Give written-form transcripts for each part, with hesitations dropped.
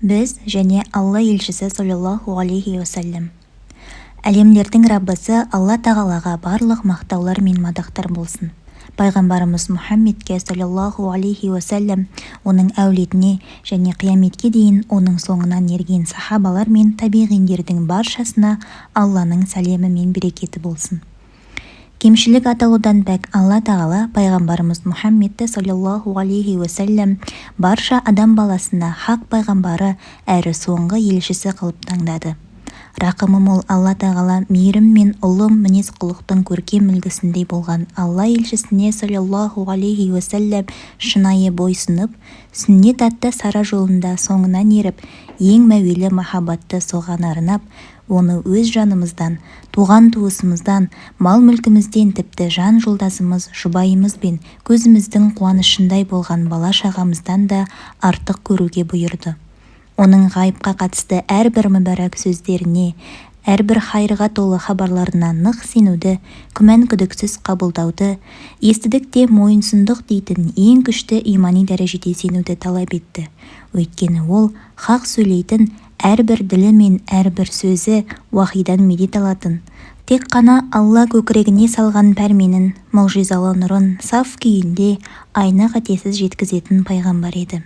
Біз және Алла елшісі саллаллаху алейхи уассалам. Әлемдердің Раббысы Алла Тағалаға барлық мақтаулар мен мадақтар болсын. Пайғамбарымыз Мұхаммедке саллаллаху алейхи уассалам, оның әулетіне және қияметке дейін оның соңынан ерген сахабалар мен табиғиндердің баршасына Алланың сәлемі мен берекеті болсын. Кемшілік аталудан пәк Алла Тағала пайғамбарымыз Мұхаммедті саллаллаху алейхи уассалам барша адам баласына хақ пайғамбары әрі соңғы елшісі қылып таңдады. Рақымы мол Алла Тағала мейірім мен ұлы мінез-құлықтың көркем үлгісіндей болған Алла елшісіне саллаллаху алейхи уассалам шынайы бойсұнып, сүннет атты сара жолында соңынан еріп, ең мәуелі махаббатты соған арнап, оны өз жанымыздан, туған-туысымыздан, мал-мүлкімізден, тіпті жан жолдасымыз, жұбайымыз бен көзіміздің қуанышындай болған бала-шағамыздан да артық көруге бұйырды. Оның ғайыпқа қатысты әрбір мүбәрак сөздеріне, әрбір хайырға толы хабарларына нық сенуді, күмән-күдіксіз қабылдауды, естідік те мойынсұндық дейтін ең күшті имани дәрежеде сенуді талап етті. Өйткені ол хақ сөйлейтін, әрбір ділі мен әрбір сөзі уахидан медет алатын, тек қана Алла көкірегіне салған пәрменін, мұғжизалы нұрын саф күйінде айна-қатесіз жеткізетін пайғамбар еді.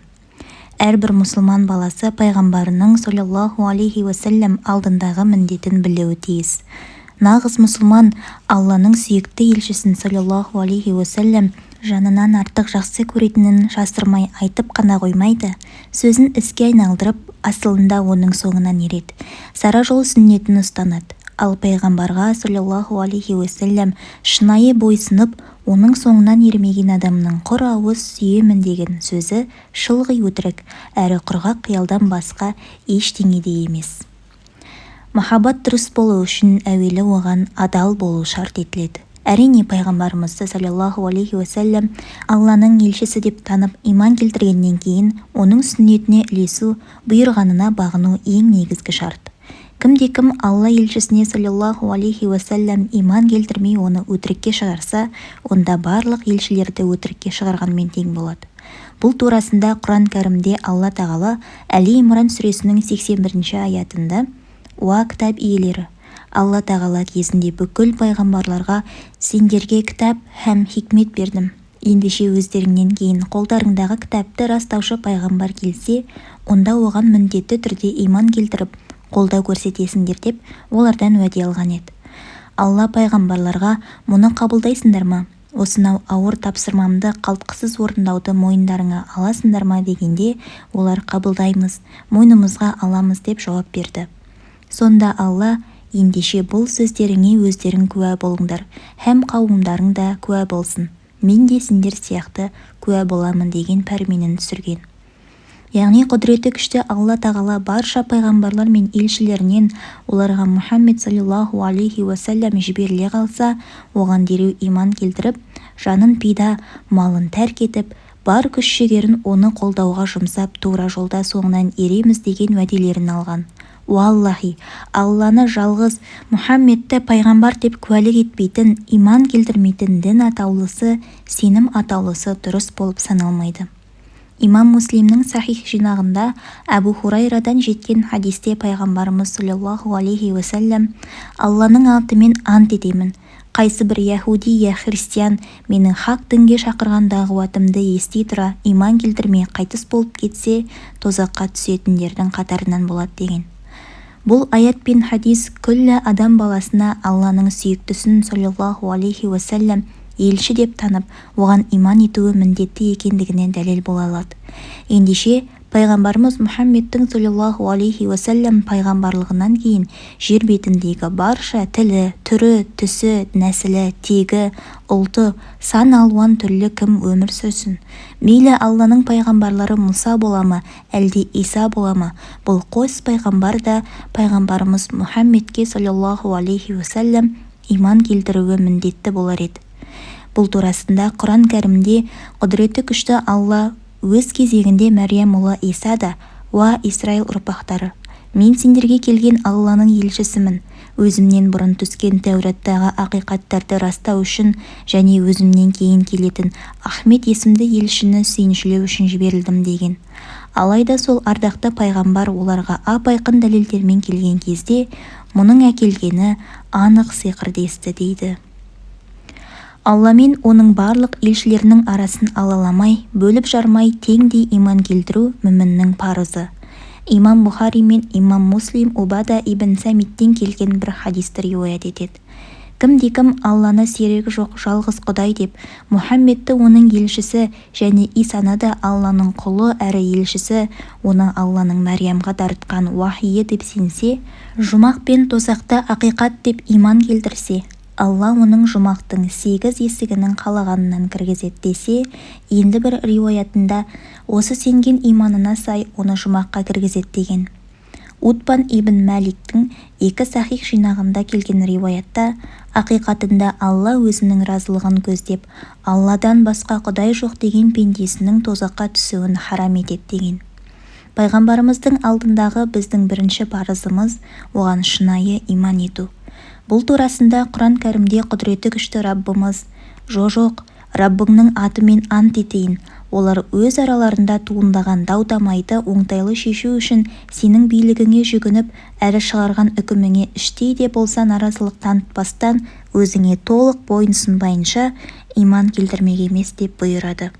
Әрбір мұсылман баласы пайғамбарының саллаллаху алейхи уассалам алдындағы міндетін білуі тиіс. Нағыз мұсылман Алланың сүйікті елшісін саллаллаху алейхи уассалам жанынан артық жақсы көретінін жасырмай айтып қана қоймайды, сөзін іске айналдырып, асылында оның соңынан ереді, сара жол сүннетін ұстанады. Ал пайғамбарға саллаллаху алейхи уассалам шынайы бойсұнып, оның соңынан ермеген адамның құр ауыз сүйемін деген сөзі шылғи өтірік, әрі құрғақ қиялдан басқа ештеңе де емес. Махаббат дұрыс болу үшін әуелі оған адал болу шарт етіледі. Әрине, пайғамбарымызды саллаллаху алейхи уассалам Алланың елшісі деп танып иман келтіргеннен кейін оның сүннетіне ілесу, бұйырғанына бағыну ең негізгі шарт. Кімде-кім Алла елшісіне саллаллаху алейхи уассалам иман келтірмей оны өтірікке шығарса, онда барлық елшілерді өтірікке шығарғанмен тең болады. Бұл турасында Құран кәрімде Алла Тағала Әли Имран сүресінің 81 аятында: «Уа кітап иелері, Алла Тағала кезінде бүкіл пайғамбарларға сендерге кітап һәм хикмет бердім. Ендеше өздеріңнен кейін қолдарыңдағы кітапты растаушы пайғамбар келсе, онда оған міндетті түрде иман келтіріп, қолдау көрсетесіңдер» деп олардан уәде алған еді. Алла пайғамбарларға: «Мұны қабылдайсыңдар ма? Осынау ауыр тапсырмамды қалтқысыз орындауды мойындарыңа аласыңдар ма?» дегенде, олар: «Қабылдаймыз, мойнымызға аламыз», деп жауап берді. Сонда Алла: «Ендеше бұл сөздеріңе өздерің куә болыңдар һәм қауымдарың да куә болсын, мен де сендер сияқты куә боламын» деген пәрменін түсірген. Яғни құдіреті күшті Алла Тағала барша пайғамбарлар мен елшілерінен оларға Мұхаммед саллаллаху алейхи уассалам жіберіле қалса, оған дереу иман келтіріп, жанын пида, малын тәрк етіп, бар күш-жігерін оны қолдауға жұмсап, тура жолда соңынан ереміз деген уәделерін алған. Уаллахи, Алланы жалғыз, Мұхаммедті пайғамбар деп куәлік етпейтін, иман келтірмейтін дін атаулысы, сенім атаулысы дұрыс болып саналмайды. Имам Муслимнің сахих жинағында Әбу Хурайрадан жеткен хадисте пайғамбарымыз саллаллаху алейхи уассалам: «Алланың атымен ант етемін, қайсы бір яһуди я христиан менің хақ дінге шақырған дағуатымды ести тұра иман келтірмей қайтыс болып кетсе, тозаққа түсетіндердің қатарынан болады» деген. Бұл аят пен хадис күллі адам баласына Алланың сүйіктісін саллаллаху алейхи уассалам елші деп танып, оған иман етуі міндетті екендігіне дәлел бола алады. Ендеше, пайғамбарымыз Мұхаммедтің саллаллаху алейхи уассалам пайғамбарлығынан кейін жер бетіндегі барша тілі, түрі, түсі, нәсілі, тегі, ұлты сан алуан түрлі кім өмір сүрсін, мейлі Алланың пайғамбарлары Мұса бола ма, әлде Иса бола ма, бұл қос пайғамбар да пайғамбарымыз Мұхаммедке саллаллаху алейхи уассалам иман келтіруі міндетті болар еді. Бұл турасында Құран кәрімде құдіреті күшті Алла өз кезегінде Мәриям ұлы Иса да: «Уа Исраил ұрпақтары, мен сендерге келген Алланың елшісімін. Өзімнен бұрын түскен Тәураттағы ақиқаттарды растау үшін және өзімнен кейін келетін Ахмет есімді елшіні сүйіншілеу үшін жіберілдім» деген. Алайда сол ардақты пайғамбар оларға ап-айқын дәлелдермен келген кезде, мұның әкелгені анық сиқыр десті дейді. Алла мен оның барлық елшілерінің арасын алаламай, бөліп-жармай теңдей иман келтіру мүміннің парызы. Имам Бұхари мен имам Муслим Убада ибн Самиттен келген бір хадисті риуаят етеді. Кімде-кім Алланы серігі жоқ жалғыз Құдай деп, Мұхаммедті оның елшісі және Исаны да Алланың құлы әрі елшісі, оны Алланың Мәриямға дарытқан уахиі деп сенсе, жұмақ пен тозақты ақиқат деп иман келтірсе, Алла оның жұмақтың 8 есігінің қалағанынан кіргізеді десе, енді бір риуаятында осы сенген иманына сай оны жұмаққа кіргізеді деген. Утбан ибн Мәликтің 2 сахих жинағында келген риуаятта, ақиқатында Алла өзінің разылығын көздеп, Алладан басқа құдай жоқ деген пендесінің тозаққа түсуін харам етеді деген. Пайғамбарымыздың алдындағы біздің бірінші парызымыз оған шынайы иман ету. Бұл турасында Құран кәрімде құдіреті күшті Раббымыз: «Жо-жоқ, Раббыңның атымен ант етейін, олар өз араларында туындаған дау-дамайды оңтайлы шешу үшін сенің билігіңе жүгініп, әрі шығарған үкіміңе іштей де болса наразылық танытпастан өзіңе толық бойынсұнбайынша иман келтірмек емес» деп бұйырады.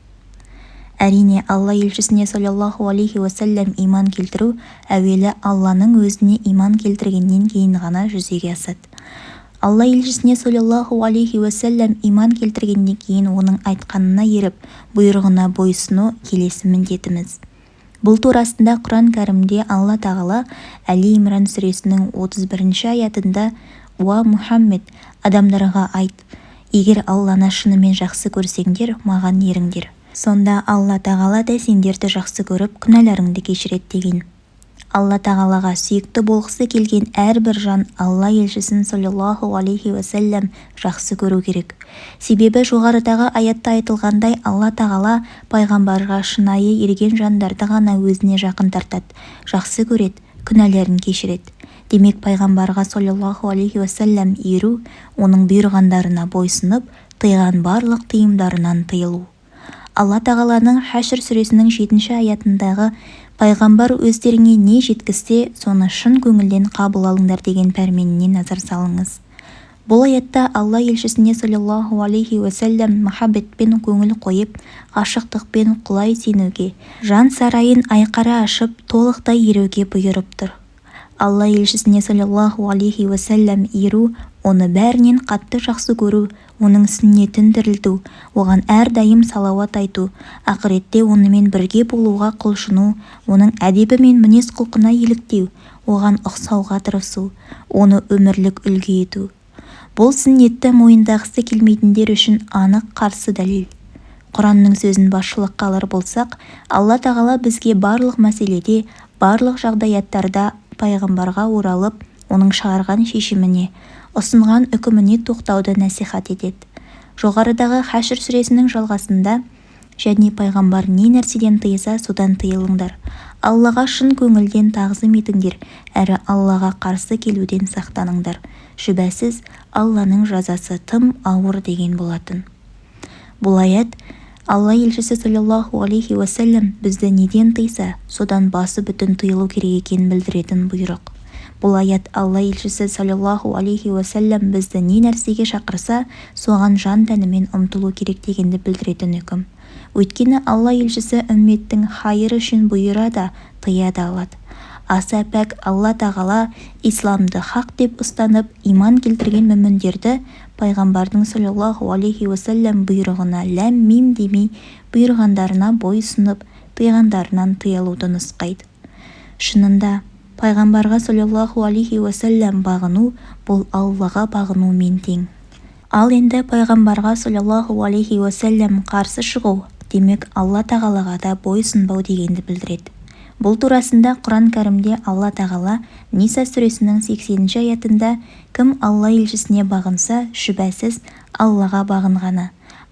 Әрине, Алла елшісіне саллаллаху алейхи уассалам иман келтіру әуелі Алланың өзіне иман келтіргеннен кейін ғана жүзеге асады. Алла елшісіне саллаллаху алейхи уассалам иман келтіргеннен кейін оның айтқанына еріп, бұйрығына бойсыну келесі міндетіміз. Бұл турасында Құран кәрімде Алла Тағала Әли Имран сүресінің 31 аятында: «Уа Мұхаммед, адамдарға айт, егер Алланы шынымен жақсы көрсеңдер, маған еріңдер. Сонда Алла Тағала да сендерді жақсы көріп, күнәларыңды кешіреді» деген. Алла Тағалаға сүйікті болғысы келген әрбір жан Алла елшісін саллаллаху алейхи уассалам жақсы көру керек. Себебі жоғарыдағы аятта айтылғандай, Алла Тағала пайғамбарға шынайы ерген жандарды ғана өзіне жақын тартады, жақсы көреді, күнәлерін кешіреді. Демек, пайғамбарға саллаллаху алейхи уассалам еру, оның бұйырғандарына бойсұнып, тыйған барлық тыйымдарынан тыйылу. Алла Тағаланың Хашр сүресінің 7 аятындағы пайғамбар өздеріңе не жеткізсе, соны шын көңілден қабыл алыңдар деген пәрменіне назар салыңыз. Бұл аятта Алла елшісіне саллаллаху алейхи уассалам махаббетпен көңіл қойып, ғашықтықпен құлай сенуге, жан сарайын айқара ашып, толықтай еруге бұйырып тұр. Алла елшісіне саллаллаху алейхи уассалам еру, оны бәрінен қатты жақсы көру, оның сүннетін тірілту, оған әрдайым салауат айту, ақыретте онымен бірге болуға құлшыну, оның әдебі мен мінез-құлқына еліктеу, оған ұқсауға тырысу, оны өмірлік үлгі ету. Бұл сүннетті мойындағысы келмейтіндер үшін анық қарсы дәлел. Құранның сөзін басшылыққа алар болсақ, Алла Тағала бізге барлық мәселеде, барлық жағдаяттарда пайғамбарға оралып, оның шығарған шешіміне, ұсынған үкіміне тоқтауды насихат етеді. Жоғарыдағы Хашр сүресінің жалғасында: және пайғамбар не нәрседен тыйса, содан тыйылыңдар. Аллаға шын көңілден тағзым етіңдер, әрі Аллаға қарсы келуден сақтаныңдар. Шүбәсіз, Алланың жазасы тым ауыр деген болатын. Бұл аят Алла елшісі саллаллаху алейхи уассалам бізді неден тыйса, содан басы бүтін тыйылу керек екенін білдіретін бұйрық. Бұл аят Алла елшісі саллаллаху алейхи уассалам бізді не нәрсеге шақырса, соған жан тәнімен ұмтылу керек дегенді білдіретін үкім. Өйткені Алла елшісі үмметтің хайыры үшін бұйыра да, тыя да алады. Аса пәк Алла Тағала исламды хақ деп ұстанып, иман келтірген мүміндерді пайғамбардың саллаллаху алейхи уассалам бұйрығына ләм-мим демей, бұйырғандарына бой ұсынып, тыйғандарынан тыйылуды нұсқайды. Шынында, пайғамбарға саллаллаху алейхи уассалам бағыну бұл Аллаға бағынумен тең. Ал енді пайғамбарға саллаллаху алейхи уассалам қарсы шығу, демек Алла Тағалаға да бойсұнбау дегенді білдіреді. Бұл турасында Құран кәрімде Алла Тағала Ниса сүресінің 80 аятында: кім Алла елшісіне бағынса, шүбәсіз Аллаға бағынғаны,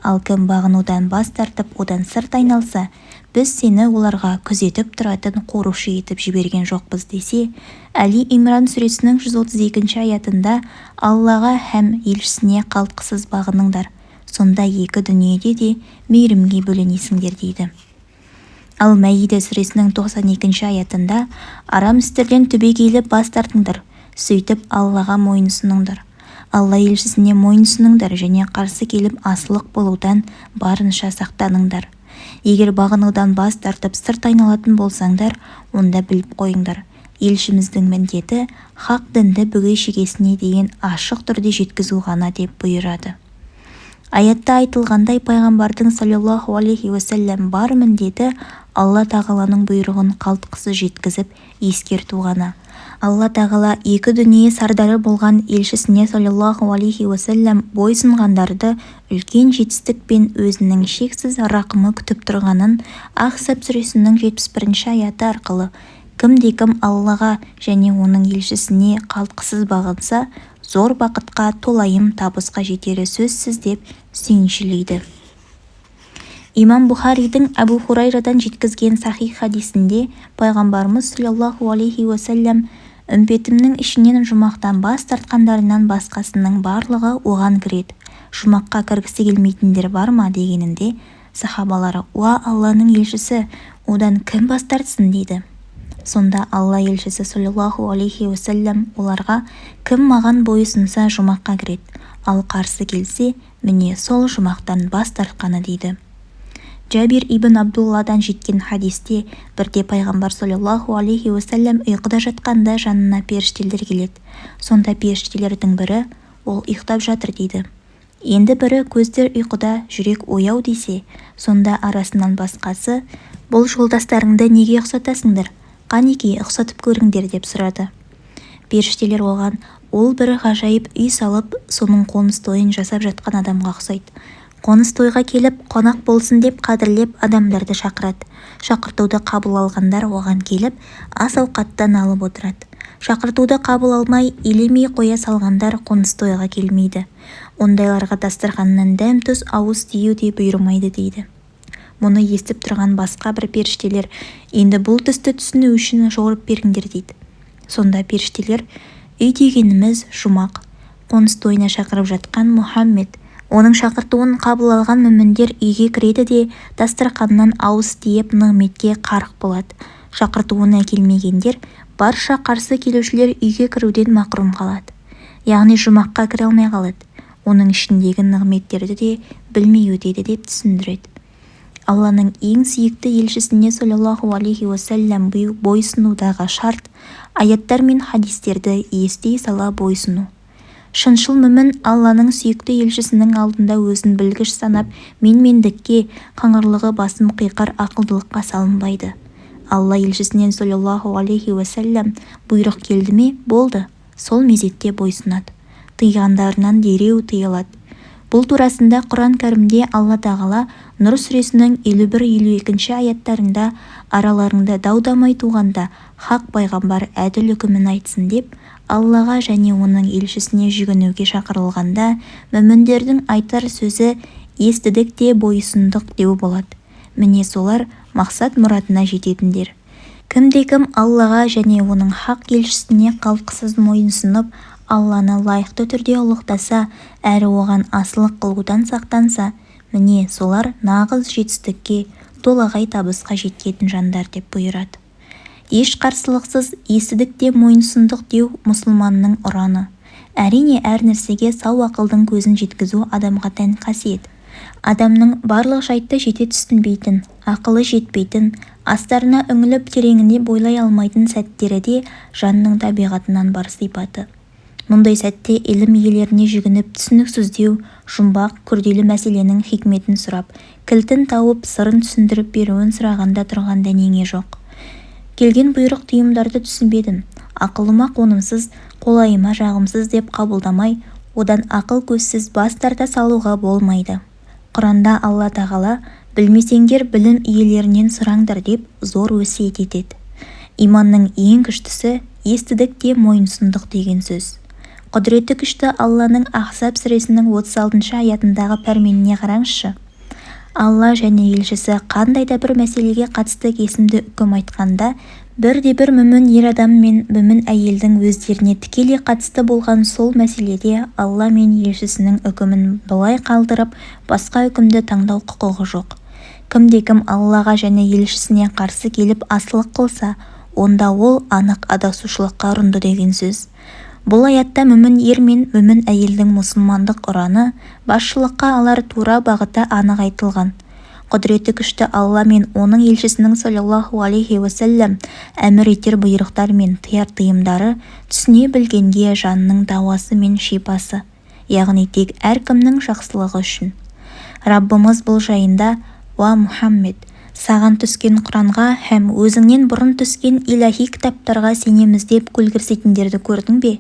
ал кім бағынудан бас тартып, одан сырт айналса, біз сені оларға күзетіп тұратын қорушы етіп жіберген жоқпыз десе, Әли Имран сүресінің 132 аятында Аллаға һәм елшісіне қалтқысыз бағыныңдар, сонда екі дүниеде де мейірімге бөленесіңдер дейді. Ал-Мәида сүресінің 92-ші аятында арам істерден түбегейлі бас тартыңдар, сөйтіп Аллаға мойынсұныңдар. Алла елшісіне мойынсұныңдар және қарсы келіп асылық болудан барынша сақтаныңдар. Егер бағынудан бас тартып сырт айналатын болсаңдар, онда біліп қойыңдар. Елшіміздің міндеті хақ дінді бүге-шігесіне дейін ашық түрде жеткізу ғана деп бұйырады. Аятта айтылғандай, пайғамбардың саллаллаху алейхи уассалам бар міндеті Алла тағаланың бұйрығын қалтқысыз жеткізіп, ескерту ғана. Алла тағала екі дүние сардары болған елшісіне саллаллаху алейхи уассалам бойсұнғандарды үлкен жетістік пен өзінің шексіз рақымы күтіп тұрғанын Ахзаб сүресінің 71-ші аяты арқылы кімде-кім Аллаға және оның елшісіне қалтқысыз бағынса, зор бақытқа, толайым табысқа жетері сөзсіз деп сүйіншілейді. Имам Бұхаридің Әбу Хурайрадан жеткізген сахих хадисінде пайғамбарымыз саллаллаху алейхи уассалам үмбетімнің ішінен жұмақтан бас тартқандарынан басқасының барлығы оған кіреді. Жұмаққа кіргісі келмейтіндер бар ма дегенінде сахабалары: "Уа Алланың елшісі, одан кім бас тартсын?" дейді. Сонда Алла елшісі саллаллаху алейхи уассалам оларға: "Кім маған бойұсынса, жұмаққа кіреді, ал қарсы келсе, міне сол жұмақтан бас тартқаны", дейді. Джабир ибн Абдулладан жеткен хадисте бірде пайғамбар саллаллаху алейхи уассалам ұйқыда жатқанда жанына періштелер келеді. Сонда періштелердің бірі: "Ол ұйықтап жатыр", дейді. Енді бірі: "Көздер ұйқыда, жүрек ояу", десе, сонда арасынан басқасы: "Бұл жолдастарыңды неге ұқсатасыңдар? Қанекей, ұқсатып көріңдер", деп сұрады. Періштелер оған: "Ол бір ғажайып үй салып, соның қоныс тойын жасап жатқан адамға ұқсайды. Қоныс тойға келіп, қонақ болсын деп қадірлеп адамдарды шақырады. Шақыртуды қабыл алғандар оған келіп, ас-ауқаттан алып отырады. Шақыртуды қабыл алмай, елемей қоя салғандар қоныс тойға келмейді. Ондайларға дастарханнан дәм-тұз ауыз тию де бұйырмайды", дейді. Мұны естіп тұрған басқа бір періштелер: "Енді бұл түсті түсіну үшін жорып беріңдер", дейді. Сонда періштелер: "Үй дегеніміз жұмақ, қоныс тойына шақырып жатқан Мұхаммед. Оның шақыртуын қабыл алған мүміндер үйге кіреді де, дастарқаннан ауыз тиіп, нығметке қарық болады. Шақыртуына келмегендер, барша қарсы келушілер үйге кіруден мақрұм қалады, яғни жұмаққа кіре алмай қалады, оның ішіндегі нығметтерді де білмей өтеді", деп түсіндіреді. Алланың ең сүйікті елшісіне саллаллаху алейхи уассалам бойсұнудағы шарт аяттар мен хадистерді ести сала бойсұну. Шыншыл мүмін Алланың сүйікті елшісінің алдында өзін білгіш санап, менмендікке, қыңырлығы басым қиқар ақылдылыққа салынбайды. Алла елшісінен саллаллаху алейхи уассалам бұйрық келді ме, болды, сол мезетте бойсұнады. Тыйғандарынан дереу тыйылады. Бұл турасында Құран кәрімде Алла тағала Нұр сүресінің 51-52 аяттарында араларыңда дау-дамай туғанда хақ пайғамбар әділ үкімін айтсын деп Аллаға және оның елшісіне жүгінуге шақырылғанда мүміндердің айтар сөзі естідік те бойұсындық деу болады. Міне солар мақсат-мұратына жететіндер. Кімде-кім Аллаға және оның хақ елшісіне қалтқысыз мойынсұнып, Алланы лайықты түрде ұлықтаса, әрі оған асылық қылудан сақтанса, міне солар нағыз жетістікке, толағай табысқа жеткен жандар деп бұйырады. Еш қарсылықсыз естідік те мойынсұндық деу мұсылманның ұраны. Әрине, әр нәрсеге сау ақылдың көзін жеткізу адамға тән қасиет. Адамның барлық жайтты жете түсінбейтін, ақылы жетпейтін, астарына үңіліп тереңіне бойлай алмайтын сәттері де жанның табиғатынан бар сипаты. Мұндай сәтте ілім иелеріне жүгініп, түсініксіздеу, жұмбақ, күрделі мәселенің хикметін сұрап, кілтін тауып, сырын түсіндіріп беруін сұрағанда тұрған дәнеңе жоқ. Келген бұйрық тыйымдарды түсінбедім, ақылыма қонымсыз, қолайыма жағымсыз деп қабылдамай, одан ақыл көзсіз бас тарта салуға болмайды. Құранда Алла тағала білмесеңдер білім иелерінен сұраңдар деп зор өсиет етеді. Иманның ең күштісі естідік те мойынсұндық деген сөз. Құдіреті күшті Алланың Ахзаб сүресінің 36 аятындағы пәрменіне қараңызшы. Алла және елшісі қандай да бір мәселеге қатысты кесімді үкім айтқанда, бірде-бір мүмін ер адам мен мүмін әйелдің өздеріне тікелей қатысты болған сол мәселеде Алла мен елшісінің үкімін былай қалдырып, басқа үкімді таңдау құқығы жоқ. Кімде-кім Аллаға және елшісіне қарсы келіп асылық қылса, онда ол анық адасушылыққа ұрынды деген сөз. Бұл аятта мүмін ер мен мүмін әйелдің мұсылмандық ұраны, басшылыққа алар тура бағыты анық айтылған. Құдіреті күшті Алла мен оның елшісінің саллаллаху алейхи уассалам әмір етер бұйрықтар мен тыяр тыйымдары түсіне білгенге жанның дауасы мен шипасы, яғни тек әркімнің жақсылығы үшін. Раббымыз бұл жайында: «Уа Мұхаммед, саған түскен Құранға һәм өзіңнен бұрын түскен иләһи кітаптарға сенеміз деп көлгірситіндерді көрдің бе?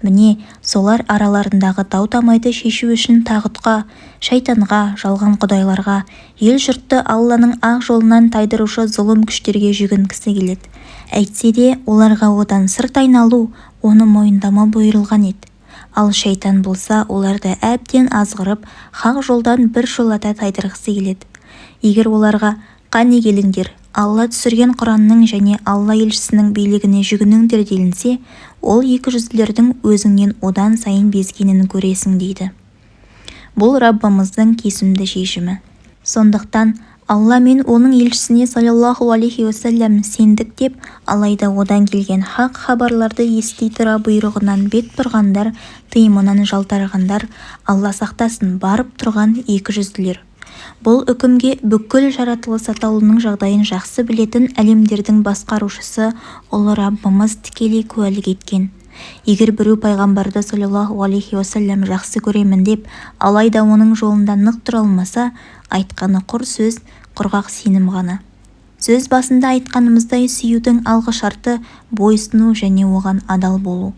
Міне, солар араларындағы дау-дамайды шешу үшін тағұтқа, шайтанға, жалған құдайларға, ел-жұртты Алланың ақ жолынан тайдырушы зұлым күштерге жүгінгісі келеді. Әйтсе де, оларға одан сырт айналу, оны мойындамау бұйырылған еді. Ал шайтан болса, оларды әбден азғырып, хақ жолдан біржолата тайдырғысы келеді. Егер оларға: «Қане келіңдер, Алла түсірген Құранның және Алла елшісінің билігіне жүгініңдер» делінсе, ол екіжүзділердің өзіңнен одан сайын безгенін көресің дейді. Бұл Раббымыздың кесімді шешімі. Сондықтан Алла мен оның елшісіне саллаллаху алейхи уассалам сендік деп, алайда одан келген хақ хабарларды ести тұра бұйрығынан бет бұрғандар, тыйымынан жалтарғандар, Алла сақтасын, барып тұрған екіжүзділер. Бұл үкімге бүкіл жаратылыс атаулының жағдайын жақсы білетін әлемдердің басқарушысы ұлы Раббымыз тікелей куәлік еткен. Егер біреу пайғамбарды саллаллаху алейхи уассалам жақсы көремін деп, алайда оның жолында нық тұра алмаса, айтқаны құр сөз, құрғақ сенім ғана. Сөз басында айтқанымыздай, сүюдің алғы шарты бойсыну және оған адал болу.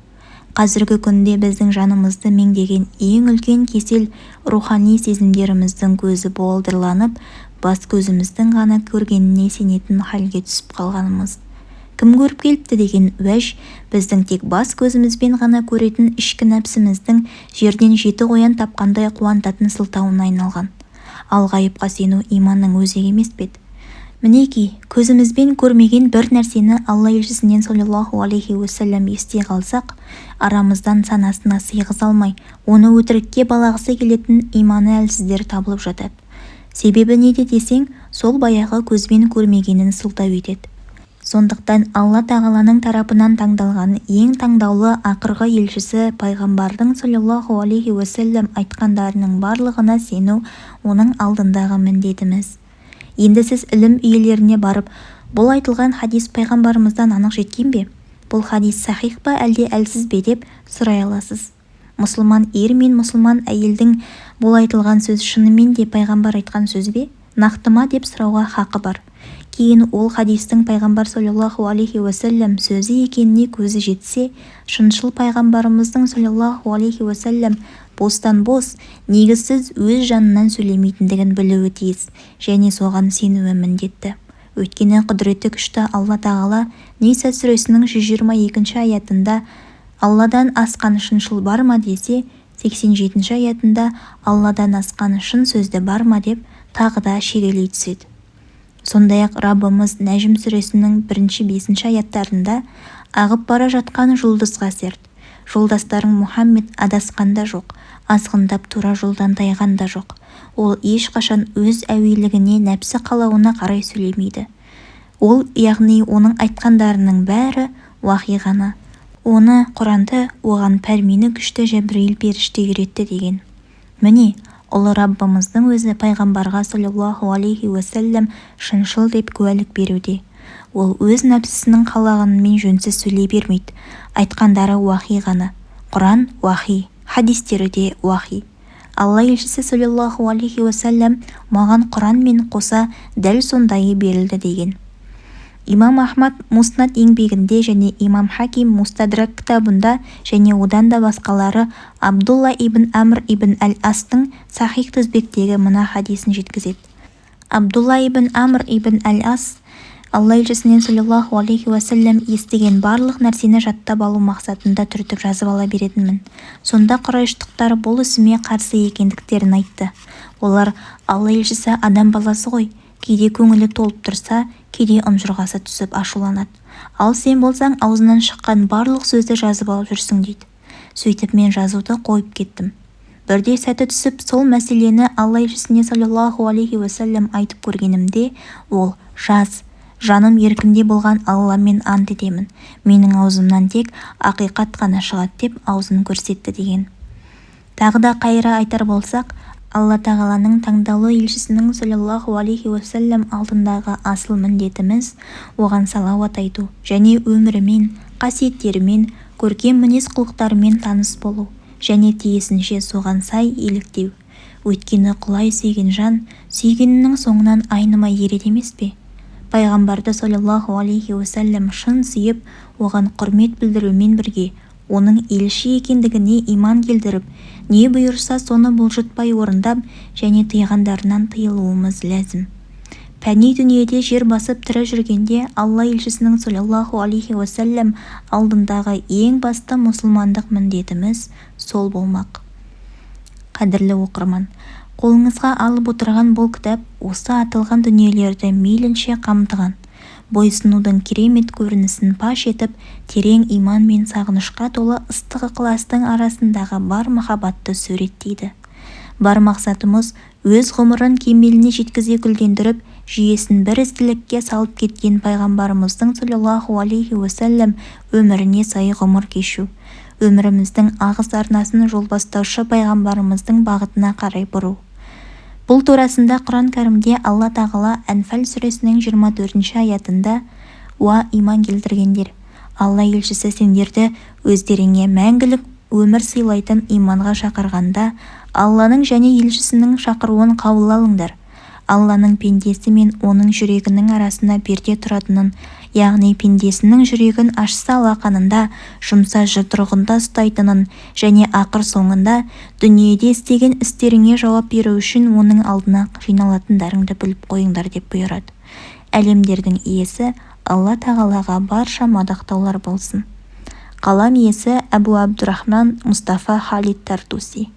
Қазіргі күнде біздің жанымызды меңдеген ең үлкен кесел рухани сезімдеріміздің көзі буалдырланып, бас көзіміздің ғана көргеніне сенетін халге түсіп қалғанымыз. Кім көріп келіпті деген уәж біздің тек бас көзімізбен ғана көретін ішкі нәпсіміздің жерден жеті қоян тапқандай қуантатын сылтауына айналған. Ал ғайыпқа сену иманның өзегі емес пе еді? Мінекей, көзімізбен көрмеген бір нәрсені Алла елшісінен саллаллаху алейхи уассалам ести қалсақ, арамыздан санасына сыйғыза алмай, оны өтірікке балағысы келетін иманы әлсіздер табылып жатады. Себебі неде десең, сол баяғы көзбен көрмегенін сылтау етеді. Сондықтан Алла тағаланың тарапынан таңдалған ең таңдаулы ақырғы елшісі пайғамбардың саллаллаху алейхи уассалам айтқандарының барлығына сену оның алдындағы міндетіміз. Енді сіз ілім иелеріне барып, бұл айтылған хадис пайғамбарымыздан анық жеткен бе? Бұл хадис сахих па әлде әлсіз бе деп сұрай аласыз. Мұсылман ер мен мұсылман әйелдің бұл айтылған сөз шынымен де пайғамбар айтқан сөз бе, нақты ма деп сұрауға хақы бар. Кейін ол хадистің пайғамбар саллаллаху алейхи уассалам сөзі екеніне көзі жетсе, шыншыл пайғамбарымыздың саллаллаху алейхи уассалам бостан-бос, негізсіз өз жанынан сөйлемейтіндігін білуі тиіс және соған сенуі міндетті. Өйткені құдіреті күшті Алла тағала Ниса сүресінің 122 аятында Алладан асқан шыншыл бар ма десе, 87 аятында Алладан асқан шын сөзді бар ма деп тағы да шегелей түседі. Сондай-ақ Раббымыз Нәжім сүресінің 1-5 аяттарында ағып бара жатқан жұлдызға серт, жолдастарың Мұхаммед адасқан да жоқ, азғындап тура жолдан тайған да жоқ. Ол ешқашан өз әуелігіне, нәпсі қалауына қарай сөйлемейді. Ол, яғни оның айтқандарының бәрі уахи ғана. Оны, Құранды, оған пәрмені күшті Жәбірейіл періште үйретті деген. Міне, ұлы Раббымыздың өзі пайғамбарға саллаллаху алейхи уассалам шыншыл деп куәлік беруде. Ол өз нәпсісінің қалағанымен жөнсіз сөйлей бермейді. Айтқандары уахи ғана. Құран уахи, хадистері де уахи. Алла елшісі саллаллаху алейхи уассалам маған Құранмен қоса дәл сондайы берілді деген. Имам Ахмад Муснад еңбегінде және Имам Хаким Мустадрак кітабында және одан да басқалары Абдулла ибн Амр ибн әл-Астың сахих тізбектегі мына хадисін жеткізеді. Абдулла ибн Амр ибн әл-Ас Алла елшісінен саллаллаху алейхи уассалам естіген барлық нәрсені жаттап алу мақсатында түртіп жазып ала беретінмін. Сонда құрайыштықтар бұл ісіме қарсы екендіктерін айтты. Олар: Алла елшісі адам баласы ғой, кейде көңілі толып тұрса, кейде ұмжырғасы түсіп ашуланады. Ал сен болсаң аузынан шыққан барлық сөзді жазып алып жүрсің дейді. Сөйтіп мен жазуды қойып кеттім. Бірде сәті түсіп, сол мәселені Алла елшісіне саллаллаху алейхи уассалам айтып көргенімде, ол: "Жаз, жаным еркінде болған Алламен ант етемін, менің аузымнан тек ақиқат қана шығады", – деп аузын көрсетті деген. Тағы да қайыра айтар болсақ, Алла Тағаланың таңдаулы елшісінің саллаллаху алейхи уассалам алдындағы асыл міндетіміз оған салауат айту және өмірімен, қасиеттерімен, көркем мінез-құлықтарымен таныс болу және тиісінше соған сай еліктеу. Өйткені құлай сүйген жан сүйгенінің соңынан айнымай ереді емес пе? Пайғамбарды саллаллаху алейхи уассалам шын сүйіп, оған құрмет білдірумен бірге оның елші екендігіне иман келтіріп, не бұйырса соны бұлжытпай орындап және тыйғандарынан тыйылуымыз ләзім. Пәни дүниеде жер басып тірі жүргенде Алла елшісінің саллаллаху алейхи уассалам алдындағы ең басты мұсылмандық міндетіміз сол болмақ. Қадірлі оқырман, қолыңызға алып отырған бұл кітап осы аталған дүниелерді мейлінше қамтыған, бойсұнудың керемет көрінісін паш етіп, терең иман мен сағынышқа толы ыстық ықыластың арасындағы бар махаббатты суреттейді. Бар мақсатымыз өз ғұмырын кемеліне жеткізе гүлдендіріп, жүйесін бір ізділікке салып кеткен пайғамбарымыздың саллаллаху алейхи уассалам өміріне сай ғұмыр кешу, өміріміздің ағыс арнасын жолбастаушы пайғамбарымыздың бағытына қарай бұру. Бұл турасында Құран Кәрімде Алла Тағала Әнфәл сүресінің 24 аятында: "Уа, иман келтіргендер! Алла елшісі сендерді өздеріңе мәңгілік өмір сыйлайтын иманға шақырғанда, Алланың және елшісінің шақыруын қабыл алыңдар. Алланың пендесі мен оның жүрегінің арасына перде тұратынын, яғни пендесінің жүрегін ашса алақанында, жұмса жұдырығында ұстайтынын және ақыр соңында дүниеде істеген істеріңе жауап беру үшін оның алдына жиналатындарыңды біліп қойыңдар", – деп бұйырады. Әлемдердің иесі Алла Тағалаға барша мадақтаулар болсын. Қалам иесі Әбу Абдурахман Мұстафа Халид Тартуси.